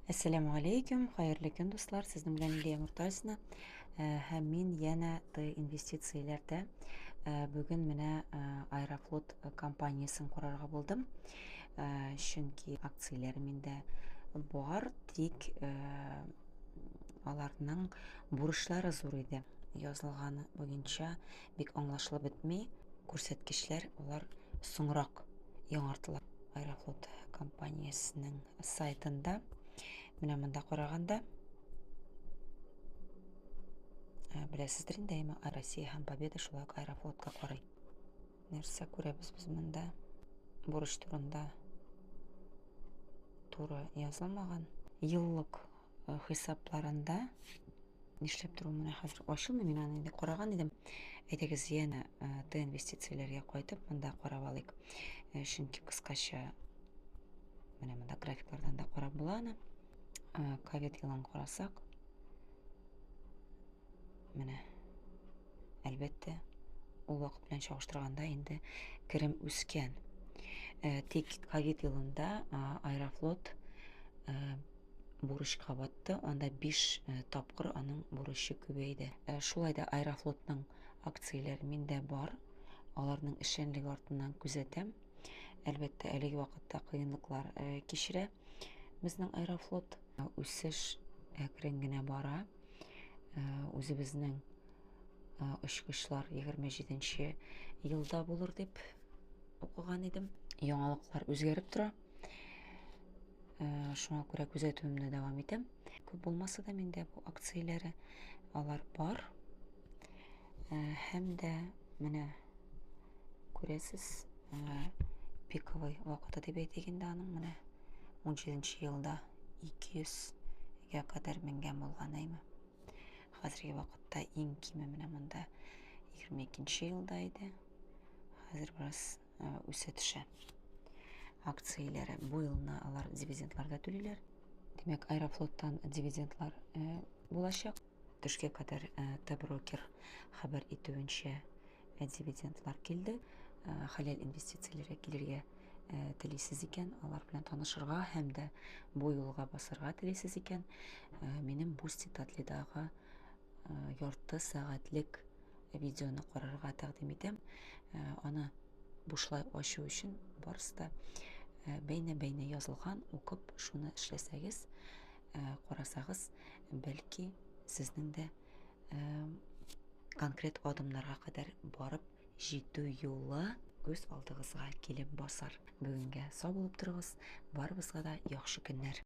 Әссәламү алейкум, хәерле көн, дуслар. Сезнең белән Лилия Мортазина. Һәм мин янә Т инвестицияләрдә бүген менә Аэрофлот компаниясен карарга булдым. Чөнки акцияләре миндә бар, тик аларның бурычлары зур иде. Язылганы буенча бик аңлашылып бетми. Күрсәткечләр алар соңрак яңартыла. Аэрофлот компаниясенең сайтында менә монда караганда беләсездер инде, әмма Россия һәм Победа шулай ук Аэрофлотка карый. Нәрсә күрәбез без монда? Бурыч турында туры язылмаган. Еллык хисапларында нишләп тору менә хәзер ачылмый, мин аны инде караган идем. Әйдәгез, янә Т инвестицияләргә кайтып, монда карап алыйк. Чөнки кыскача менә монда графиклардан да карап була аны. Ковид елын карасак, менә әлбәттә, ул вакыт белән чагыштырганда инде керем үскән. Тик ковид елында Аэрофлот бурычка батты, анда 5 тапкыр аның бурычы күбәйде. Шулай да Аэрофлотның акцияләре миндә бар, аларның эшчәнлеге артыннан күзәтәм. Әлбәттә, әлеге вакытта кыенлыклар кичерә безнең Аэрофлот. Үсеш әкрен генә бара. Үзебезнең очкычлар 27 елда булыр дип укыган идем. Яңалыклар үзгәреп тора. Шуңа күрә күзәтүемне дәвам итәм. Күп булмаса да миндә бу акцияләре алар бар. Һәм дә менә күрәсез, пиковый вакыты дип әйтик инде аның менә 17 елда 200 гә кадәр менгән булган әйме. Хәзерге вакытта иң киме менә монда 22 елда иде. Хәзер бераз үсә төшә. Акцияләре бу елны алар дивидендлар да түлиләр. Димәк, Аэрофлоттан дивидендлар булачак. Төшкә кадәр Т-брокер хәбәр итүенчә, дивидендлар килде. Хәләл инвестицияләргә килергә телисез икән, алар белән танышырга һәм дә бу юлга басарга телисез икән, минем Бусти Татлидагы ярты сәгатьлек видеоны карарга тәкъдим итәм. Аны бушлай ачу өчен барысы да бәйнә-бәйнә язылган, укып шуны эшләсәгез, карасагыз, бәлки сезнең дә конкрет адымнарга кадәр барып җитү юлы күз алдыгызга килеп басар. Бүгенгә сау булып торыгыз, барыбызга да яхшы көннәр.